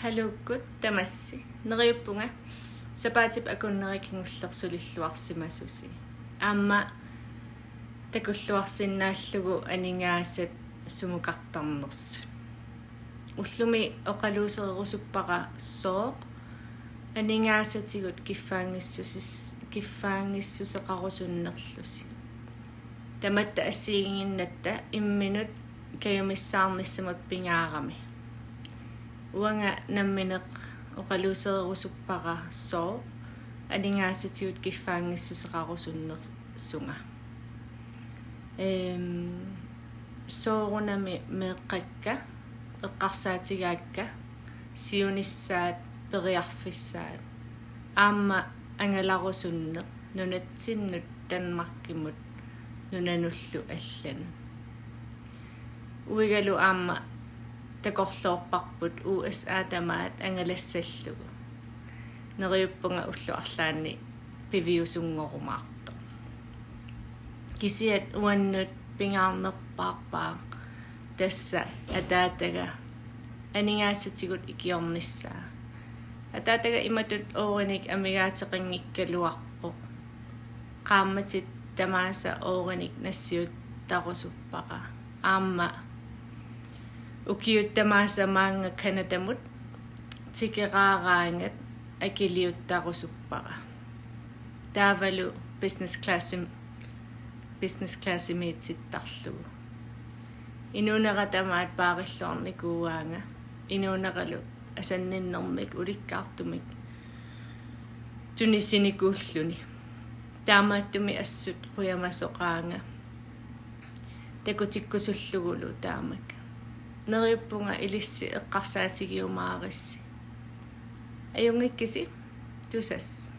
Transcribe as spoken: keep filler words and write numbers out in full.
Haluukkut tamassi. Neriuppunga sapaatip akunneri kingulleq sulilluarsimasusi. Aamma takulluarsinnaallugu aningaasat sumukartarnersut. Ullumi oqaluusererusuppara sooq aningaasatigut kiffaanngissusis-, kiffaanngissuseqarusunnerlusi. Tamatta assigiinnginnatta imminut kajumissaarnissamut pingaarami. Uanga nammineq oqaluusererusuppara sooq aningaasatigut kiffaanngissuseqarusunnersunga. Ehm, soorunami meeqqakka, eqqarsaatigaakka, siunissaat, periarfissaat, aamma angalarusunneq nunatsinnut Danmarkimut nunanullu allanut. Uigalu aamma takorloorparput U S A tamaat angalassallugu. Neriuppunga ullut arlaanni piviusunngorumaartoq. Kisiat uannut pingaarnerpaarpaaq tassa ataataga aningaasatigut ikiornissaa. Ataataga imatut oorinik amigaateqanngikkaluarpoq. Qaammatit tamaasa oorinik nassiuttarusuppara. Aamma ukiut tamaasa maanga Canadamut tikeraaraangat akiliuttarusuppara. Taavalu business classi-, business classimiitittarlugu. Inuunera tamaat paarilluarnikuuaanga. Inuuneralu asanninnermik ulikkaartumik tunisinikuulluni. Taamaattumik assut qujamasoqaanga. Takutikkusullugulu taamak. Neriuppunga ilissi eqqarsaatigiumaarissi. Ajunngikkisi, tusass.